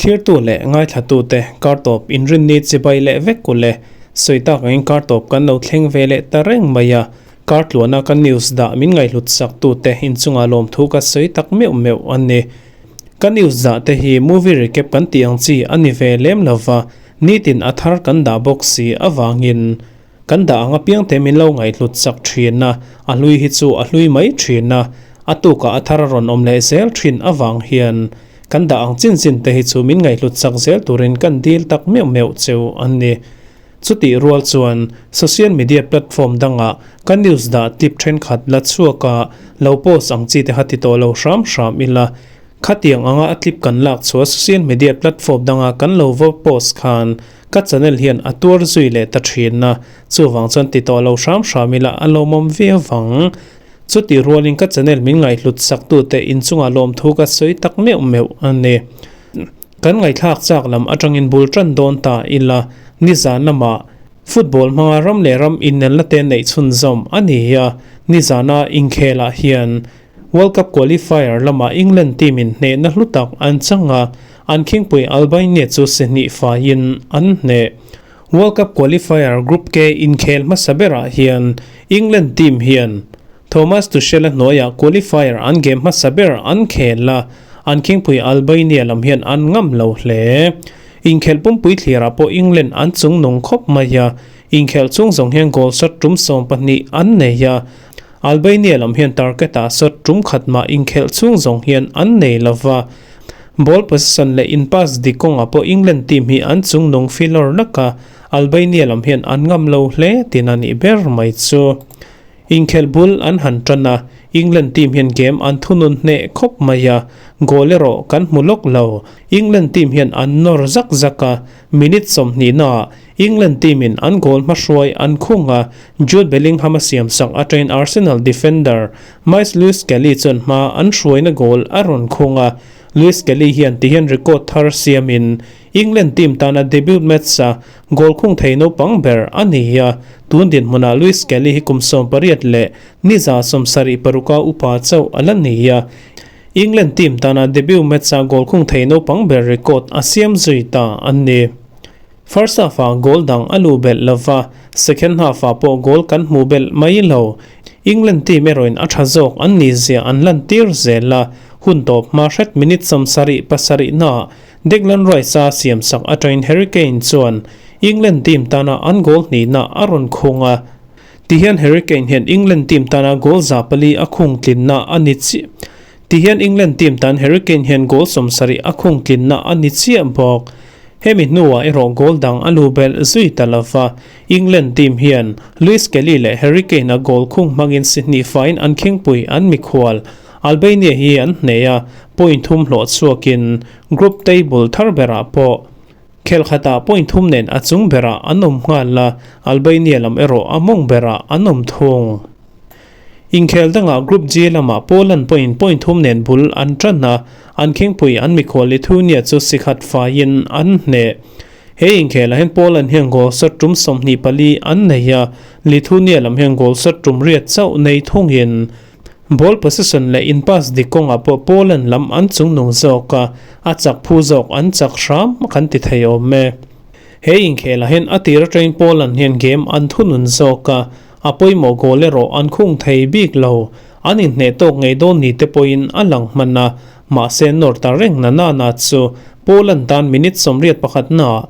Thlirtu leh ngaithlatute kartawp inrinni chibai leh vek u le. Sawi tak angin kartawp kan lo thleng ve leh ta reng mai a. Kar tluana ka news dah min ngaihhlut saktute inchungah lawmthu ka sawi tak meuh meuh a ni. Ka news dah te hi movie recap kan tih ang chi a ni ve lem lova, nitin a thar kan dah bawk si avangin kan dah ang apiangte min lo ngaihhlut sak thin a, a hlui hi chu a hlui mai thin a, a tukah a thar a rawn awm leh zel thin avang hian kan dah ang chin chin te hi chu min ngaihhlut sak zel turin kan dil tak meuh meuh cheu a ni. Chutih rual chuan social media platform dangah ka news dah tip thenkhat la chhuak a, lo post ang chi te kha ti tawh lo hram hram ila. Khatiang anga a clip kan lak chhuah social media platform danga kan lo va post khan ka channel hian a tuar zui leh ta thin a, chuvang chuan ti tawh lo hram hram ila a lawmawm viau vang. Chutih rualin ka channel min ngaihhlut saktute inchungah lawmthu ka sawi tak meuh meuh a ni. Kan ngaihthlak chak lam atangin bul tan dawn ta ila, nizan lamah football hmanga ram leh ram innelna te neih chhunzawm a ni a, nizana inkhelah hian World Cup qualifier lamah England team in hnehna hlu tak an chang a, an khingpui Albania chu si hnih faiin an hneh. World Cup qualifier Group K inkhel hmasa berah hian England team hian Thomas Tuchel-a hnuaiah qualifier an game hmasa ber an khel a, an khingpui Albania lam hian an ngam lo hle. Inkhelh pumpui thlirah pawh England an chung nung khawp mai a, inkhelh chung zawng hian goal shot tum 12 an nei a, Albania lam hian target-ah shot tum khat mah inkhelh chung zawng hian an nei lo va. Ball possession leh in pass dik kawngah pawh England team hi an chung nung filawr lak a, Albania lam hian an ngam lo hle tin a nih ber mai chu. Inkhelh bul an han tan a, England team hian game an thunun hneh khawp mai a, goal erawh kan hmu lawk lo. England team hian an nawr zak zak a, minute 20 naah England team in an goal hmahruai an khung a, Jude Bellingham a siamsak atangin Arsenal defender Myles Lewis-Skelly chuan hma an hruaina goal a rawn khung a, Lewis-Skelly hian tihian record thar siamin England team tana debut match a goal khung thei naupang ber a ni a, tun dinhmunah Lewis-Skelly hi kum 18 leh ni 76 a upa chauh a la ni a, England team tana debut match a goal khung thei naupang ber record a siam zui ta a ni. First half-ah goal dang a luh belh lo va, second half-ah pawh goal kan hmuh belh mai lo. England team erawhin a tha zawk an nih zia an lantir zel a, hun tawp hma hret minute 77 naah Declan Rice-a siamsak atangin Harry Kane chuan England team tana an goal hnihna a rawn khung a. Tihian Harry Kane hian England team tana goal 400 a khung tlinna a ni chiah. Tihian England team tan Harry Kane hian goal 70 a khung tlinna a ni chiah bawk. Hemi hnuah erawh goal dang a lu belh zui ta lova, England team hian Lewis Kelly leh Harry Kane a goal khung hmangin si hnih faiin an khingpui an mikhual Albania hi an hneh a, point thum hlawh chhuakin group table thar berah pawh khel khatah point thum nen a chung berah an awm nghal a, Albania lam erawh a mawng berah an awm thung. Inkhel dangah Group G lamah Poland pawhin point thum nen bul an tan a, an khingpui an mikhual Lithuania chu si khat faiin an hneh. He inkhelah hian Poland hian goal shot tum 24 an nei a, Lithuania lam hian goal shot tum riat chauh nei thungin ball possession leh in pass dik kawngah pawh Poland lam an chungnung zawk a, a chak phu zawk an chak hram kan ti thei awm e. He inkhelah hian a tir atangin Poland hian game an thunun zawk a, A pawimawh goal erawh an khung thei bik lo. An inhneh tawk ngei dawn ni te pawhin a lang hman a, mahse nawr ta reng na na na chu Poland tan minute 81 naah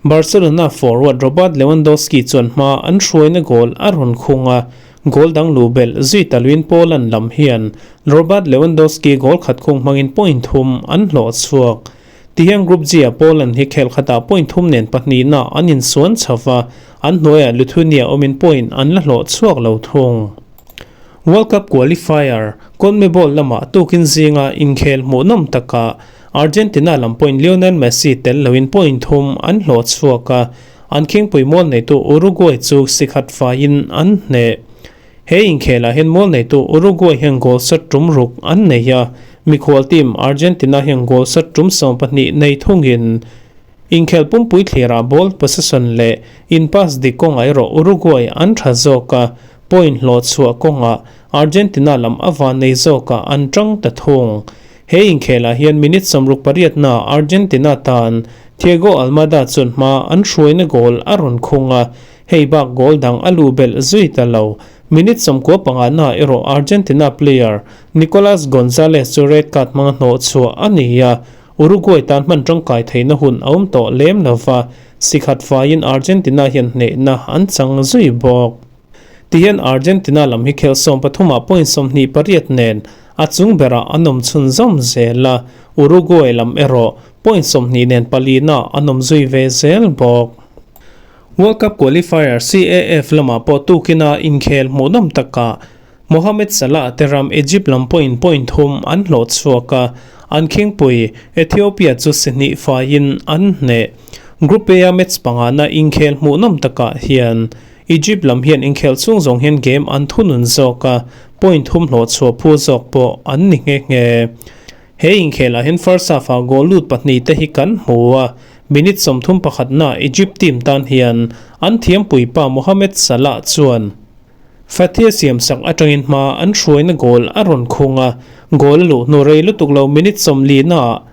Barcelona forward Robert Lewandowski chuan hma an hruaina goal a rawn khung a, goal dang luh belh zui ta luin Poland lam hian Robert Lewandowski goal khat khung hmangin point thum an hlawh chhuak. Tihian Group G-ah Poland hi khel khatah point thum nen pahnihna an insuan chho va, an hnuaiah Lithuania awmin point an la hlawh chhuak lo thung. World Cup qualifier, CONMEBOL lamah tukin zinga inkhel hmuhnawm takah Argentina lam point Lionel Messi tel loin point thum an hlawh chhuak a, an khingpui mual neitu Uruguay chu si khat faiin an hneh. He inkhelah hian mual neitu Uruguay hian goal shot tum ruk an nei a, mikhual team Argentina hian goal shot tum 12 nei thungin inkhelh pumpui thlirah ball possession leh in pass dik kawngah erawh Uruguay an tha zawk a, point hlawh chhuah kawngah Argentina lam a van nei zawkah an tang ta thung. He inkhelah hian minute 68 naah Argentina tan Thiago Almada chuan hma an hruaina goal a rawn khung a, hei bak goal dang a luh belh zui ta lo. Minute 95 naah erawh Argentina player Nicolas Gonzalez chu red card hmanga hnawh chhuah a ni a, Uruguay tan hman tangkai theihna hun a awm tawh lem lova, sikhat faiin Argentina hian hnehna an chang zui bawk. Tihian Argentina lam hi khel 13 ah point 28 nen a chung berah an awm chhunzawm zel a, Uruguay lam erawh point 20 nen palina an awm zui ve zel bawk. World Cup qualifier CAF lamah pawh tukina inkhel hmuhnawm takah Mohamed Salah te ram Egypt lam pawhin point thum an hlawh chhuak a, an khingpui Ethiopia chu si hnih faiin an hneh. Group A-a match pangana inkhel hmuhnawm takah hian Egypt lam hian inkhel chhung zawng hian game an thunun zawk a, point thum hlawh chhuah phu zawk pawh an ni nghe nghe. He inkhelah hian first half-ah goal lut pahnih te hi kan hmu a, minute 31 na Egypt team tan hian an thiampuipa Mohamed Salah chuan Fathia siam sak atangin hma an hruaina goal a rawn khung a, goal a luh hnu rei lutuk lo minute 40 naah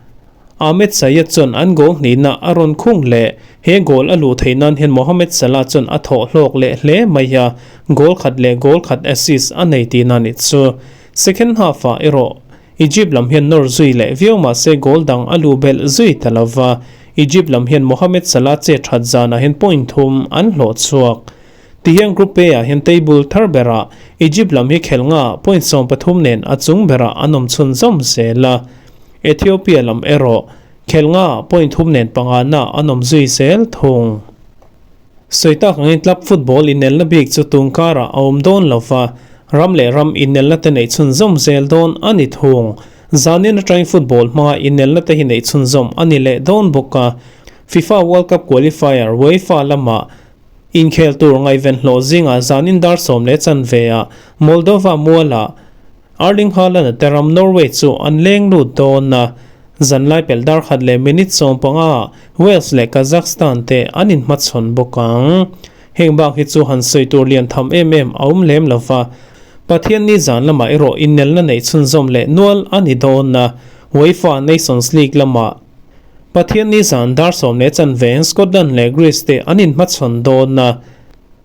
Ahmed Sayed chuan an goal hnihna a rawn khung leh. He goal a luh theih nan hian Mohamed Salah chuan a thawh hlawk leh hle mai a, goal khat leh goal khat assist a nei tihna ni chu. Second half-ah erawh Egypt lam hian nawr zui leh viau mah se goal dang a luh belh zui ta lova, Egypt lam hian Mohamed Salah che that zanah hian point thum an hlawh chhuak. Tihian Group A ah hian table thar berah Egypt lam hi khel nga point 13 nen a chung berah an awm chhunzawm zel a. Ethiopia lam erawh khel nga point thum nen panga na an awm zui zel thung. Sawi tak angin club football inelna bik chu tungkarah a awm dawn lova, ram leh ram inelna te neih chhunzawm zel dawn a ni thung. Zanin atangin football hmanga inelna te hi neih chhunzawm a ni leh dawn bawk a. FIFA World Cup qualifier UEFA lamah Inkhel tur ngaihven hlawh zingah zanin dar sawm leh chanve ah Moldova mualah Erling Haaland a te ram Norway chu an leng lut dawn a, zanlai pelh dar khat leh minute 15 ah Wales leh Kazakhstan te an inhmachhawn bawk ang. Heng bak hi chu han sawi tur lian tham em em a awm lem lova, Pathian ni zan lamah erawh innelna neih chhunzawm leh nual a ni dawn a, UEFA Nations League lamah Pathian ni zan dar sawm leh chanve Scotland leh Greece te an inhmachhawn dawn a,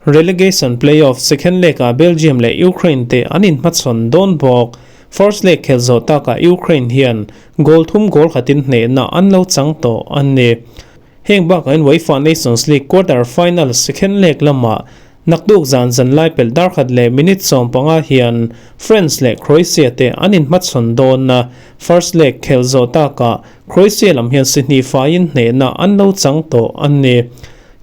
relegation play-off second leg-ah Belgium leh Ukraine te an inhmachhawn dawn bawk. First leg khel zawh takah Ukraine hian goal thum goal khatin hnehna an lo chang tawh a ni. Heng bakah hian UEFA Nations League quarter final second leg lamah Naktuk zan zanlai pelh dar khat leh minute 15 hian France leh Croatia te an inhmachhawn dawn a, first leg khel zawh takah Croatia lam hian si hnih faiin hnehna an lo chang tawh a ni.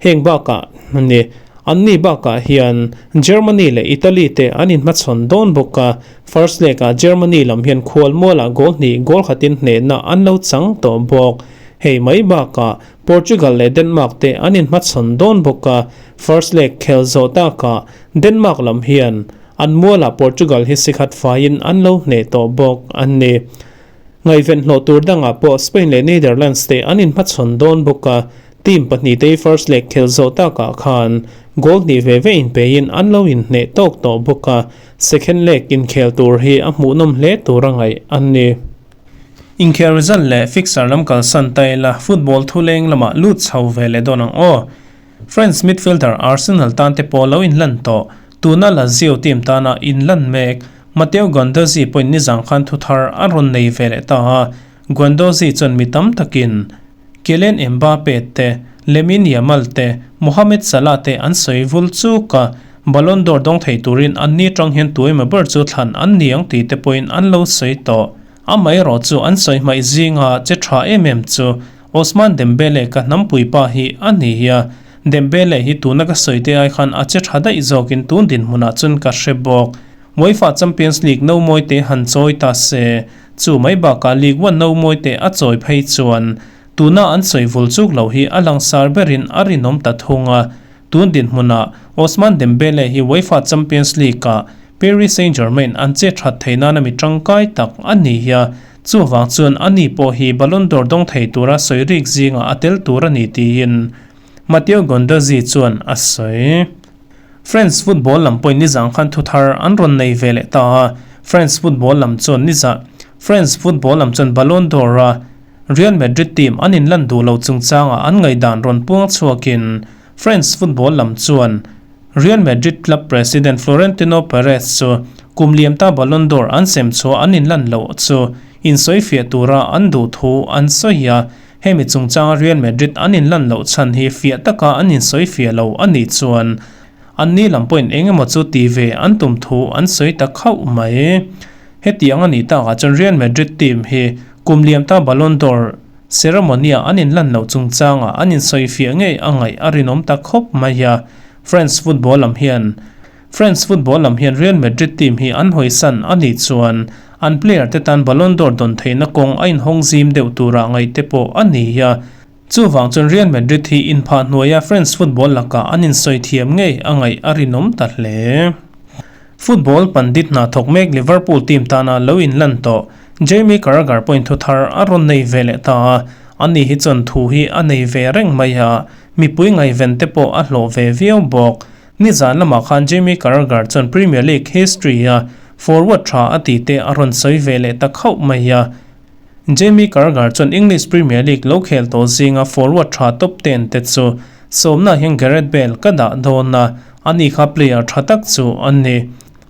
Heng bakah ni an ni bakah hian Germany leh Italy te an inhmachhawn dawn bawk a, first leg ah Germany lam hian khual mualah goal hnih goal khatin hnehna an lo chang tawh bawk. Hei mai bakah Portugal leh Denmark te an inhmachhawn dawn bawk a, first leg khel zawh takah Denmark lam hian an mualah Portugal hi sikhat faiin an lo hneh tawh bawk a ni. Ngaihven hlawh tur dangah pawh Spain leh Netherlands te an inhmachhawn dawn bawk a, team pahnih te hi first leg khel zawh takah khan goal hnih ve ve inpeiin an lo inhneh tawk tawh bawk a, second leg inkhel tur hi a hmuhnawm hle tur a ngaih a ni. Inkhel result leh fixture lam kalsan ta ila football thuleng lamah lut chho ve leh dawn ang aw. France midfielder Arsenal tan te pawh lo inlan tawh, tuna Lazio team tana inlan mek Matteo Guendouzi pawhin nizang khan thu thar a rawn nei ve leh ta a, Guendouzi chuan mi tam takin Kylian Mbappe te, Lamine Yamal te, Mohamed Salah te an sawi vul chuk a, Ballon d'Or dawng thei turin anni tang hian tuaima ber chu thlan an ni ang tih te pawhin an lo sawi tawh. Amaherawh chu an sawi hmaih zinga che tha em em chu Ousmane Dembele ka hnampui pa hi a ni hi a, Dembele hi tuna ka sawi te ai khan a che tha daih zawkin tun dinhmunah chuan ka hre bawk. UEFA Champions League no mawi te han chawi ta se, chu mai bakah League One no mawi te a chawi phei chuan tuna an sawi vul chuk lo hi a langsar berin a rinawm ta thung a. Tun dinhmunah Ousmane Dembele hi UEFA Champions League-ah Paris Saint-Germain an che that thei nana mi tangkai tak a ni hi a, chuvang chuan ani pawh hi Ballon d'Or dawng thei tura sawi rik zingah a tel tur a ni tiin Matteo Guendouzi chuan a sawi. France football lam pawhin nizang khan thu thar an rawn nei ve leh ta a, France football lam chuan niza. France football lam chuan Ballon d'Or-a Real Madrid team an inlan duh lo chungchangah an ngaihdan rawn puang chhuakin France football lam chuan Real Madrid club president Florentino Perez chu kum liamta Ballon d'Or an sem chhuah an inlan loh chu insawifiah tura an duh thu an sawi a, hemi chungchanga Real Madrid an inlan loh chhan hi fiah taka an insawifiah lo a nih chuan anni lam pawhin eng emaw chu ti ve an tum thu an sawi ta khauh mai. Hetiang a nih takah chuan Real Madrid team hi kum liamta Ballon d'Or ceremony-ah an inlan loh chungchangah an insawifiah ngei a ngaih a rinawm ta khawp mai a, France football lam hian France football lam hian Real Madrid team hi an hawisan a nih chuan an player te tan Ballon d'Or dawn theihna kawng a inhawng zim deuh tura ngaih te pawh a ni a. Chuvang chuan Real Madrid hi inphah hnuaia France football lakah an insawi thiam ngei a ngaih a rinawm ta hle. Football pandit hna thawk mek Liverpool team tana lo inlan tawh Jamie Carragher pawhin thu thar a rawn nei ve leh ta a, ani hi chuan thu hi a nei ve reng mai a, mipui ngaihven te pawh a hlawh ve viau bawk. Nizan lamah khan Jamie Carragher chuan Premier League history-a forward tha a tih te a rawn sawi ve leh ta khauh mai a. Jamie Carragher chuan English Premier League lo khel tawh zinga forward tha top ten te chu sawmna hian Gareth Bale ka dah dawn a, ani kha player tha tak chu a ni.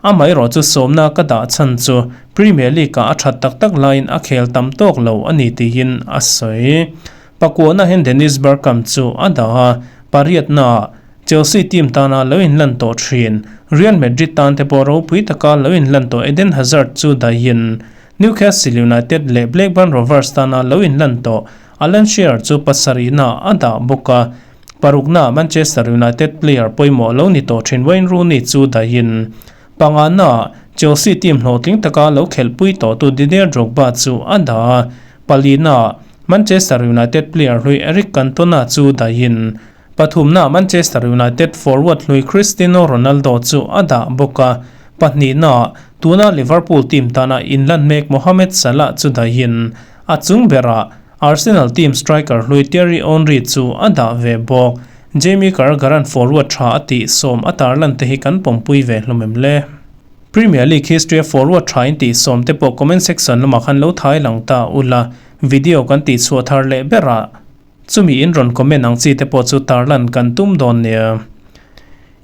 Amaherawh chu sawmna ka dah chhan chu Premier League-ah a that tak tak laiin a khel tam tawk lo a ni tiin a sawi. Pakuahna hian Dennis Bergkamp chu a dah a, pariatnaah Chelsea team tana lo inlan tawh thin Real Madrid tan te pawh ropui taka lo inlan tawh Eden Hazard chu dahin Newcastle United leh Blackburn Rovers tana lo inlan tawh Alan Shearer chu pasarihna a dah bawk a, parukna Manchester United player pawimawh lo ni tawh thin Wayne Rooney chu dahin pangana Chelsea team hlawhtling taka lo khelhpui tawhtu Didier Drogba chu a dah a, palina Manchester United player hlui Eric Cantona chu dahin Pathumna Manchester United forward hlui Cristiano Ronaldo chu a dah bawk a, pahnihna tuna Liverpool team tana inlan mek Mohamed Salah chu dahin a chung berah Arsenal team striker hlui Thierry Henry chu a dah ve bawk. Jamie Carragher-a'n forward tha a tih sawm a tarlan te hi kan pawmpui ve hlawm em le? Premier League history-a forward tha in tih sawm te pawh comment section lamah khan lo thai lang ta ula, video kan tihchhuah thar leh berah Chumi in rawn comment ang chi te pawh chu tarlan kan tum dawn nia.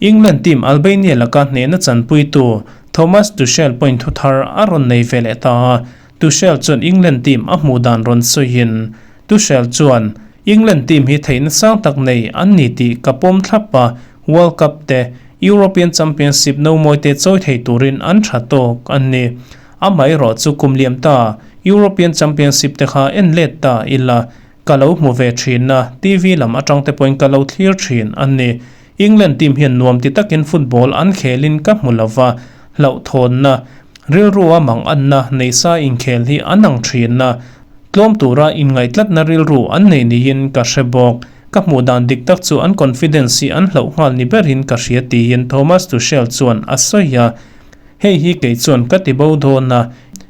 England team Albania laka hnehna chanpuitu Thomas Tuchel pawhin thu thar a rawn nei ve leh ta a, Tuchel chuan England team a hmuh dan rawn sawiin, Tuchel chuan, England team hi theihna sang tak nei an ni tih ka pawm thlap a, World Cup te, European Championship no mawi te chawi thei turin an tha tawk a ni. Amaherawh chu kum liam ta European Championship te kha en let ta ila, Ka lo hmu ve thin a, TV lam atang te pawhin ka lo thlir thin a ni. England team hian nuam ti takin football an khelin ka hmu lo va, hlauhthawnna, rilrua mang anna neisa inkhel hi an ang thin a, tlawm tura inngaih-tlatna rilru an nei niin ka hre bawk. Ka hmuh dan dik tak chu an confidence hi an hlauh nghal ni berin ka hria tiin Thomas Tuchel chuan a sawi a. Hei hi kei chuan ka ti bo dawn a,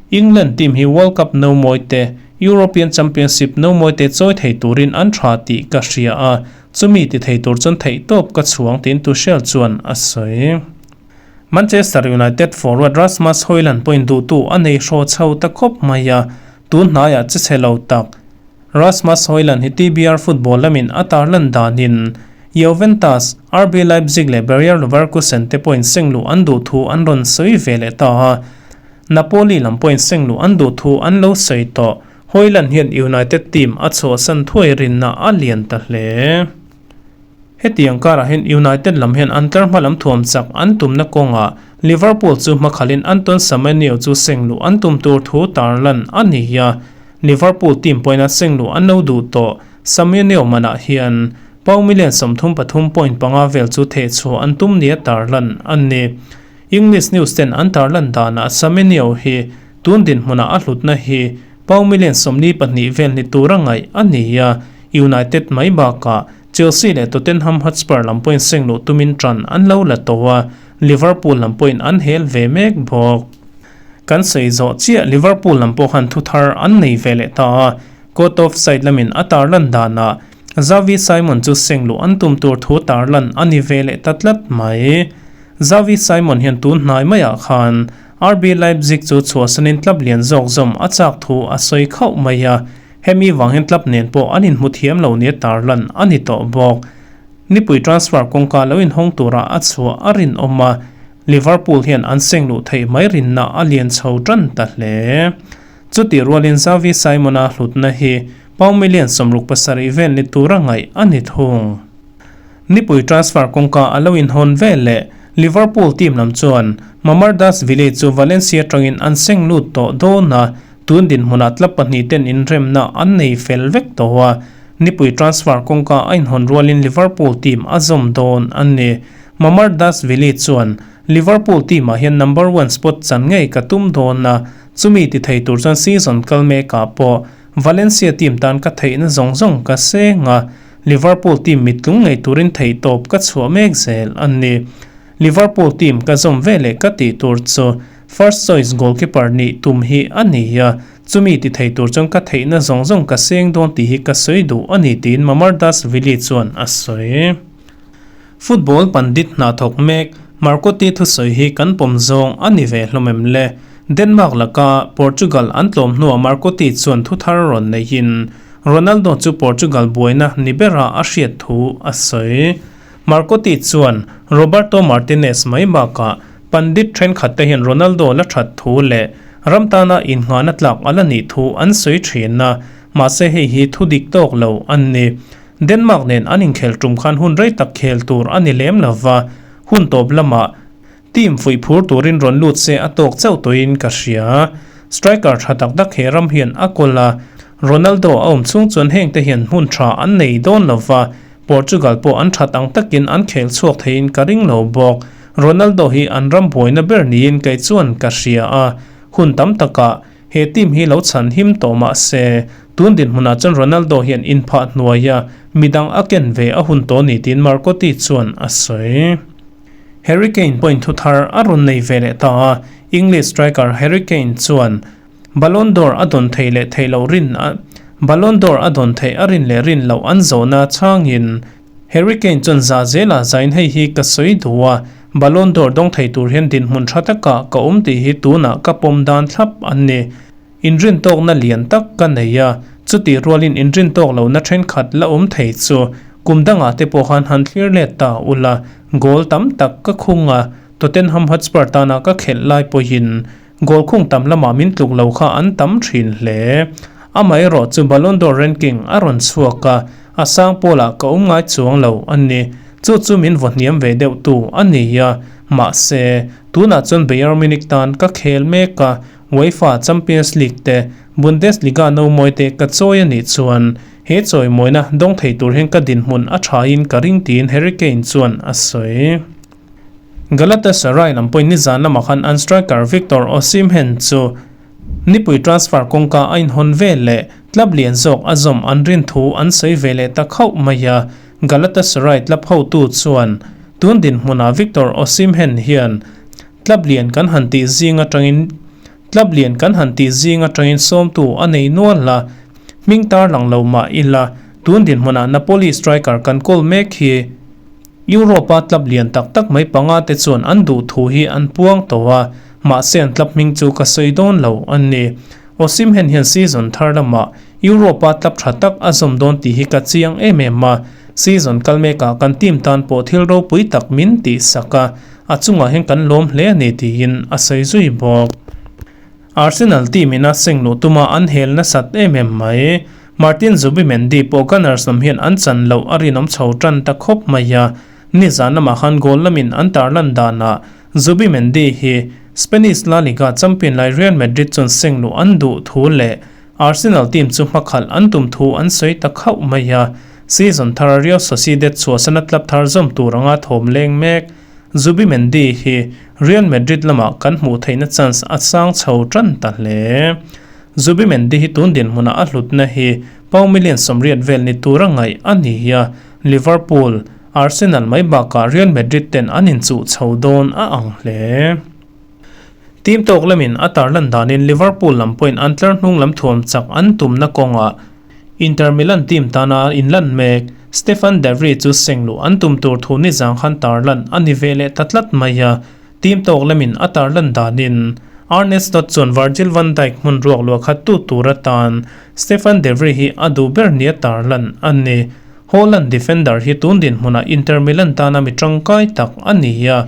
England team hi World Cup no mawi te, European Championship no mawi te chawi thei turin an tha tih ka hria a, chumi ti thei tur chuan theihtawp ka chhuang tiin Tuchel chuan a sawi. Manchester United forward Rasmus Hojlund pawhin duhtu a nei hraw chho ta khawp mai a, tun hnaiah che chhe lo tak. Rasmus Hojlund hi TBR football lamin a tarlan danin Juventus, RB Leipzig leh Bayer Leverkusen te pawhin sengluh an duh thu an rawn sawi ve leh ta a. Napoli lam pawhin sengluh an duh thu an lo sawi tawh. Hojlund hian United team a chhuahsan thuai rinna a lian ta hle. Hetiang karah hian United lam hian an tlar hma lam thuam chak an tumna kawngah Liverpool chu hmakhalin Anton Semenyo chu sengluh an tum tur thu tarlan a ni a. Liverpool team pawhin a sengluh an lo duh tawh. Semenyo manah hian pound million 33 point panga vel chu thehchhuah an tum nia tarlan a ni. English news ten an tarlan danah Semenyo hi tun dinhmunah a hlutna hi pound million 42 vel ni tura ngaih a ni a. United mai bakah Chelsea leh Tottenham Hotspur lam pawhin sengluh tumin tan an lo la tawh a, Liverpool lam pawhin an hel ve mek bawk. Kan sawi zawh chiah Liverpool lam pawh khan thu thar an nei ve leh ta a, Court of Side lamin a tarlan danah Xavi Simon chu sengluh an tum tur thu tarlan a ni ve leh ta tlat mai. Xavi Simon hian tun hnai maiah khan. RB Leipzig chu chhuahsanin club lian zawk zawm a chak thu a sawi khauh mai a, hemi vang hian club nen pawh an inhmu thiam lo nia tarlan a ni tawh bawk. Nipui transfer kawngka lo inhawng tura a chhuah a rinawm a, Liverpool hian an seng luh theih mai rinna a lian chho tan ta hle. Chutih rualin Xavi Simon-a hlutna hi pound million 67 vel ni tura ngaih a ni thung. Nipui transfer kawngka a lo inhawn vel leh Liverpool team lam chuan Mamardashvili chu Valencia atangin an seng lut tawh dawn a, tun dinhmunah club pahnih ten inremna an nei fel vek tawh a, nipui transfer kawngka a inhawn rualin Liverpool team a zawm dawn a ni. Mamardashvili chuan, Liverpool team ah hian number one spot chan ngei ka tum dawn a, chumi ti thei tur chuan season kal mekah pawh Valencia team tan ka theihna zawng zawng ka seng a, Liverpool team mittlung ngei turin theihtawp ka chhuah mek zel a ni. Liverpool team ka zawm ve leh ka tih tur chu first choice goalkeeper nih tum hi a ni a, chumi ti thei tur chuan ka theihna zawng zawng ka seng dawn tih hi ka sawi duh a ni tiin Mamardashvili chuan a sawi. Football pandit hna thawk mek Marcotti thusawi hi kan pawm zawng a ni ve hlawm em le? Denmark laka Portugal an tlawm hnuah Marcotti chuan thu thar rawn neihin Ronaldo chu Portugal buaina ni bera a hriat thu a sawi. Marcotti chuan Roberto Martinez mai bakah pandit thenkhat te hian Ronaldo la that thu leh ram tana innghahna tlak a la nih thu an sawi thin a, mahse hei hi thu dik tawk lo a ni. Denmark nen an inkhel tum khan hun rei tak khel tur a ni lem lo va, hun tawp lamah team fuih phur turin rawn lut se a tawk chauh tawhin ka hria. Striker tha tak tak he ram hian a kawl a, Ronaldo a awm chhung chuan hengte hian hmun tha an nei dawn lo va, Portugal pawh an that ang takin an khel chhuak theiin ka ring lo bawk. Ronaldo hi an ram buaina ber niin kei chuan ka hria a, hun tam takah He team hi lo chhan him tawh mah se, tun dinhmunah chuan Ronaldo hian inphah hnuaia midang a ken ve a hun tawh ni tiin Marcotti chuan a sawi. Harry Kane point thu thar a rawn nei ve leh ta a, English striker Harry Kane chuan Ballon d'Or a dawn thei leh thei loh rin a Ballon d'Or a dawn theih a rin leh rin loh an zawhna chhangin Harry Kane chuan za zela zain hei hi ka sawi duh a, Ballon d'Or dawng thei tur hian dinhmun tha takah ka awm tih hi tunah ka pawm dan thlap an ni. Inrintawkna lian tak ka nei a, chutih rualin inrintawk lohna thenkhat la awm thei chu kum dangah te pawh khan han thlir let ta ula, goal tam tak ka khung a, Tottenham Hotspur tana ka khelh lai pawhin Goal khung tam lamah min tluk lo kha an tam thin hle. Amaherawh chu Ballon d'Or ranking a rawn chhuak a, a sang pawlah ka awm ngai chuang lo a ni. Chu chu min vaw hniam ve deuh tu a ni a. Mahse, tunah chuan Bayern Munich tan ka khel mek a, UEFA Champions League te, Bundesliga no mawi te ka chawi a nih chuan he chawimawina dawng thei tur hian ka dinhmun a thain ka ring tiin Harry Kane chuan a sawi. Galatasaray lam pawhin nizan lamah khan an striker Victor Osimhen chu nipui transfer kawngka a inhawn vel leh club lian zawk a zawm an rin thu an sawi ve leh ta khauh mai a. Galatasaray club hotu chuan tun dinhmunah Victor Osimhen hian club lian kan han tih zing atangin club lian kan han tih zing atangin sawmtu a nei nual a, hming tarlang lo mah ila tun dinhmunah Napoli striker kan kawl mek hi Europe-a club lian tak tak mai panga te chuan an duh thu hi an puang tawh a, mahse an club hming chu ka sawi dawn lo a ni. Osimhen hian season thar lamah Europe-a club tha tak a zawm dawn tih hi ka chiang em em a, season kal mekah kan team tan pawh thil ropui tak min tihsak a, a chungah hian kan lawm hle a ni tiin a sawi zui bawk. Arsenal team ina seng luh tuma an hel nasat em em mai. Martin Zubimendi pawh Gunners lam hian an chan loh a rinawm chho tan ta khawp mai a, nizan lamah khan goal lamin an tarlan danah Zubimendi hi Spanish La Liga champion lai Real Madrid chuan seng luh an duh thu leh Arsenal team chu hmakhalh an tum thu an sawi ta khauh mai a, season thara Real Sociedad chhuahsana club thar zawm tur anga thawm leng mek. Zubimendi hi Real Madrid lamah kan hmuh theihna chance a sang chho tan ta hle. Zubimendi hi tun dinhmunah a hlutna hi pound million 80 vel ni tura ngaih a ni a, Liverpool, Arsenal mai bakah Real Madrid ten an inchuh chho dawn a ang hle. Team tawk lamin a tarlan danin Liverpool lam pawhin an tlar hnung lam thuam chak an tumna kawngah Inter Milan team tana inlan mek Stefan De Vrij chu seng luh an tum tur thu nizang khan tarlan a ni ve leh ta tlat mai a, team tawk lamin a tarlan danin. Arne Slot chuan Virgil van Dijk hmun ruak luah khat tu tur atan Stefan de Vrij hi a duh ber nia tarlan a ni. Holland defender hi tun dinhmunah Inter Milan tana mi tangkai tak a ni a.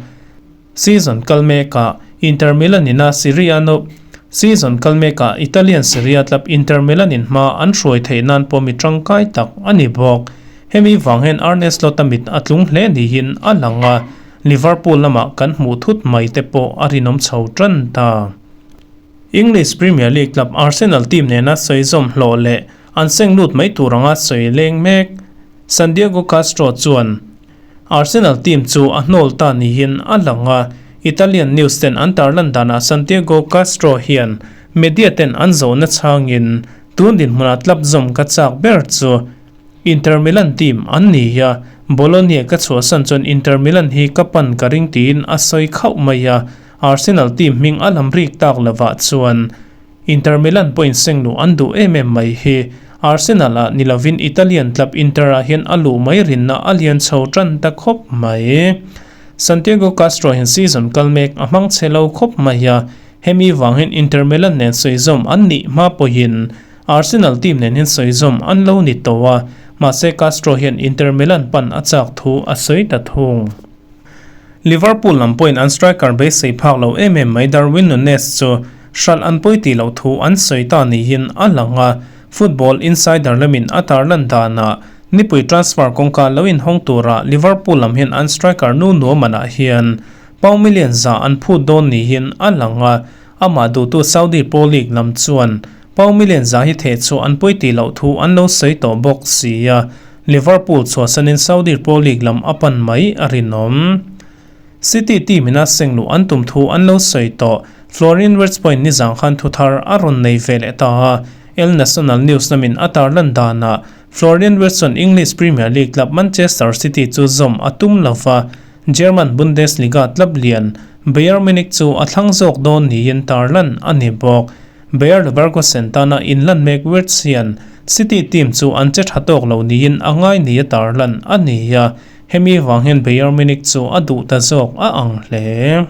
Season kal mekah Inter Milan ina Serie A no Season kal mekah Italian Serie A club Inter Milan in hma an hruai theih nan pawh mi tangkai tak a ni bawk. Hemi vang hian Arne Slot a mit a tlung hle niin a lang a, Liverpool lamah kan hmuh thut mai te pawh a rinawm chho tan ta. English Premier League club Arsenal team nena sawi zawm hlawh leh an seng lut mai tur anga sawi leng mek. Santiago Castro chuan Arsenal team chu a hnawl ta niin a lang a, Italian news ten an tarlan danah Santiago Castro hian media ten an zawhna chhangin tun dinhmunah club zawm ka chak ber chu Inter Milan team an ni a, Bologna ka chhuahsan chuan Inter Milan hi ka pan ka ring tiin a sawi khauh mai a, Arsenal team hming a lam rik tak lovah chuan Inter Milan pawhin seng luh an duh em em mai hi. Arsenal ah ni lovin Italian club Inter ah hian a luh mai rinna a lian chho tan ta khawp mai. Santiago Castro hian season kal mek a hmang chhe lo khawp mai a, hemi vang hian Inter Milan nen sawi zawm an nih hma pawhin Arsenal team nen hian sawi zawm an lo ni tawh a, mahse Castro hian Inter Milan pan a chak thu a sawi ta thung. Liverpool lam pawhin an striker beisei phak lo em em mai Darwin Nunez chu hralh an pawi tih loh thu an sawi ta niin a lang a, Football Insider lamin a tarlan danah nipui transfer kawngka lo inhawng tura Liverpool lam hian an striker nu nuamanah hian pound million za an phut dawn niin a lang a, amah duhtu Saudi Pro League lam chuan pound million za hi theh chhuah an pawi tih loh thu an lo sawi tawh bawk si a. Liverpool chhuahsanin Saudi Pro League lam a pan mai a rinawm. City team ina seng luh an tum thu an lo sawi tawh. Florian Wirtz pawhin nizang khan thu thar a rawn nei ve leh ta a, El Nacional News lamin a tarlan danah Florian Wirtz chuan English Premier League club Manchester City chu zawm a tum lo va, German Bundesliga club lian Bayern Munich chu a thlang zawk dawn niin tarlan a ni bawk. Bayer Leverkusen tana inlan mek Wirtz hian City team chu an che tha tawk lo niin a ngai ni a tarlan a ni a, hemi vang hian Bayern Munich chu a duh ta zawk a ang hle.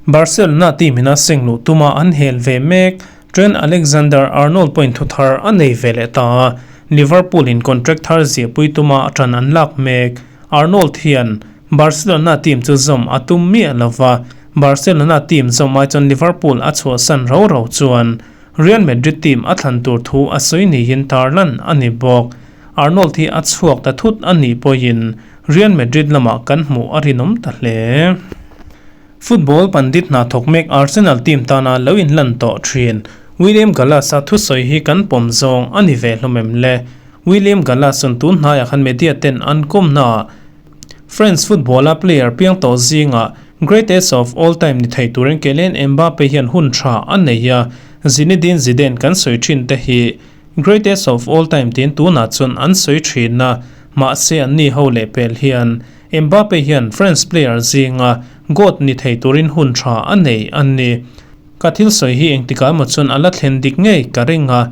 Barcelona team ina seng luh tuma an hel ve mek Trent Alexander-Arnold pawhin thu thar a nei ve leh ta a, Liverpool in contract thar ziahpui tuma tan an lak mek. Arnold hian Barcelona team chu zawm a tum miah lova, Barcelona team zawm ai chuan Liverpool a chhuahsan ro ro chuan Real Madrid team a thlan tur thu a sawi niin tarlan a ni bawk. Arnold hi a chhuak ta thut a nih pawhin Real Madrid lamah kan hmuh a rinawm ta hle. Football pandit hna thawk mek Arsenal team tana lo inlan tawh thin William Gallas-a thusawi hi kan pawm zawng a ni ve hlawm em le? William Gallas chuan tun hnaiah khan media ten an kawmnaah France football-a player piang tawh zingah greatest of all time ni thei turin Kylian Mbappe hian hun tha a nei a, Zinedine Zidane kan sawi thin te hi greatest of all time tiin tunah chuan an sawi thin a, mahse anni ho leh pel hian Mbappe hian France player zinga GOAT ni thei turin hun tha a nei a ni. Ka thil sawi hi engtikah emaw chuan a la thlen dik ngei ka ring a,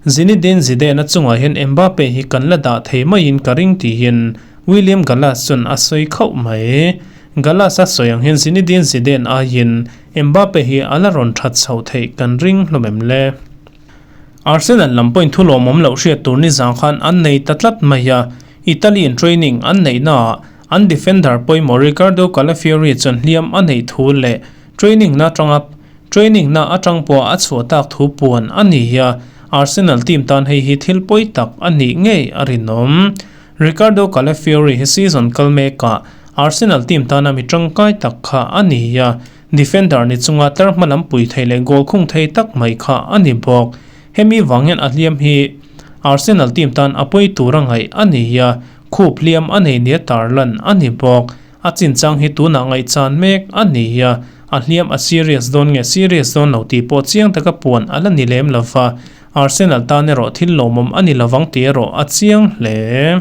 Zinedine Zidane-a chungah hian Mbappe hi kan la dah thei maiin ka ring tihin William Gallas chuan a sawi khauh mai. Gallas-a sawi ang hian Zinedine Zidane aiin Mbappe hi a la rawn that chhoh theih kan ring hlawm em le? Arsenal lam pawhin thu lawmawm loh hriat tur nizang khan an nei ta tlat mai a, Italian training an neihnaah an defender pawimawh Riccardo Calafiori chuan hliam a neih thu leh training na atanga Training na atang pawh a chhuah tak thu puan a ni a, Arsenal team tan hei hi thil pawi tak a nih ngei a rinawm. Riccardo Calafiori hi season kal mekah Arsenal team tana mi tangkai tak kha a ni a, defender ni chunga tlar hma lam pui thei leh goal khung thei tak mai kha a ni bawk. Hemi vang hian a hliam hi Arsenal team tan a pawi tur a ngaih a ni a, khup hliam a nei nia tarlan a ni bawk. A chinchang hi tunah ngaihchan mek a ni a, a hliam a serious dawn nge serious dawn lo tih pawh chiang taka puan a la ni lem lo va, Arsenal tan erawh thil lawmawm a ni lovang tih erawh a chiang hle.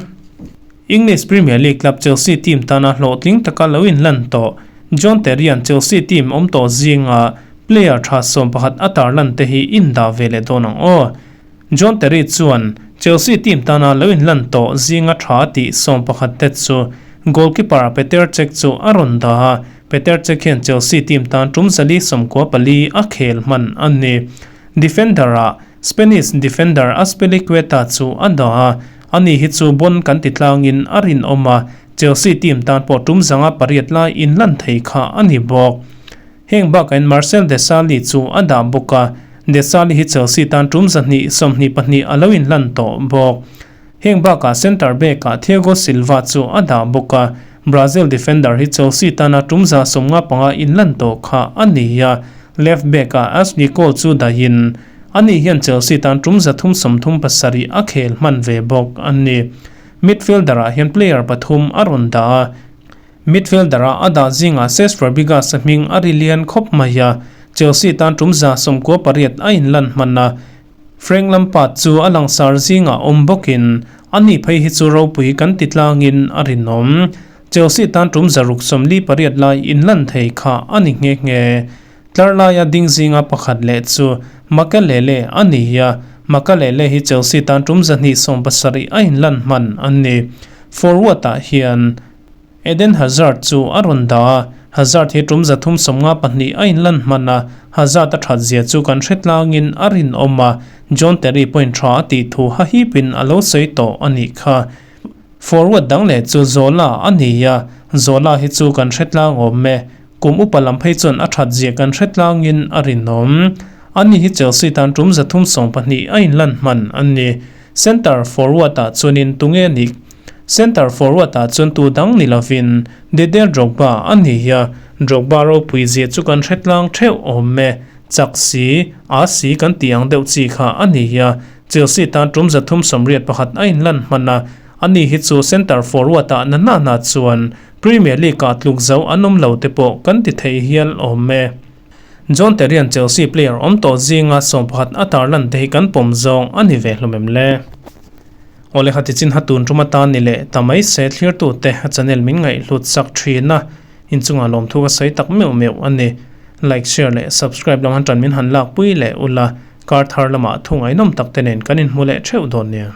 English Premier League club Chelsea team tana hlawhtling taka lo inlan tawh John Terry-a'n Chelsea team awm tawh zinga player tha 11 a tarlan te hi indah ve leh dawn ang aw. John Terry chuan Chelsea team tana lo inlan tawh zinga tha tih 11 te chu goalkeeper Petr Cech chu a rawn dah a. Petr Cech hian Chelsea team tan tum 4 94 a khel hman a ni. Defender-ah Spanish defender Azpilicueta chu a dah a, ani hi chu bon kan ti tlangin a rinawm a, Chelsea team tan pawh tum 508 lai inlan thei kha a ni bawk. Heng bakain Marcel Desailly chu a dah bawk a, Desailly hi Chelsea tan tum 222 a lo inlan tawh bawk. Heng bakah centre back-ah Thiago Silva chu a dah bawk a, Brazil defender hi Chelsea tana tum 155 inlan tawh kha a ni a, left back-ah Ashley Cole chu dahin ani hian Chelsea tan tum 337 a khel hman ve bawk a ni. Midfielder-ah hian player pathum a rawn dah a, Midfielder-ah a dah zingah Cesc Fabregas-a hming a ri lian khawp mai a, Chelsea tan tum 98 a inlan hman a, Frank Lampard chu a langsar zingah awm bawkin ani phei hi chu ropui kan ti tlangin a rinawm. Chelsea tan tum 648 lai inlan thei kha a ni nghe nghe. Tlar laia ding zinga pakhat leh chu Makelele a ni a, Makalele hi Chelsea tan tum 270 a inlan hman a ni. Forward-ah hian Eden Hazard chu a rawn dah a, Hazard hi tum 352 a inlan hman a, Hazard a that zia chu kan hre tlangin a rinawm a, John Terry point tha a tih thu hahipin a lo sawi tawh a nih kha. Forward dang leh chu Zola a ni a, Zola hi chu kan hre tlang awm e, kum upa lam phei chuan a that zia kan hre tlangin a rinawm. Ani hi Chelsea tan tum 312 a inlan hman a ni. Centre forward-ah chuanin tunge nih? Centre forward-ah chuan tu dang ni lovin Didier Drogba a ni a, Drogba ropui zia chu kan hre tlang theuh awm e. Chak si, a si kan tih ang deuh chi kha a ni a, Chelsea tan tum 381 a inlan hman a, ani hi chu centre forward-ah na na na chuan Premier League-ah tluk zo an awm lo te pawh kan ti thei hial awm e. John Terry-a'n Chelsea player awm tawh zinga 11 a tarlan te hi kan pawm zawng a ni ve hlawm em le? Awle khati chin ha tun tum atan ni leh ta mai se thlirtute a channel min ngaihhlut sak thin a, inchungah lawmthu ka sawi tak meuh meuh a ni. Like, share leh subscribe lam han tan min han lakpui leh ula, kar thar lamah thu ngaihnawm tak te nen kan inhmu leh theuh dawn nia.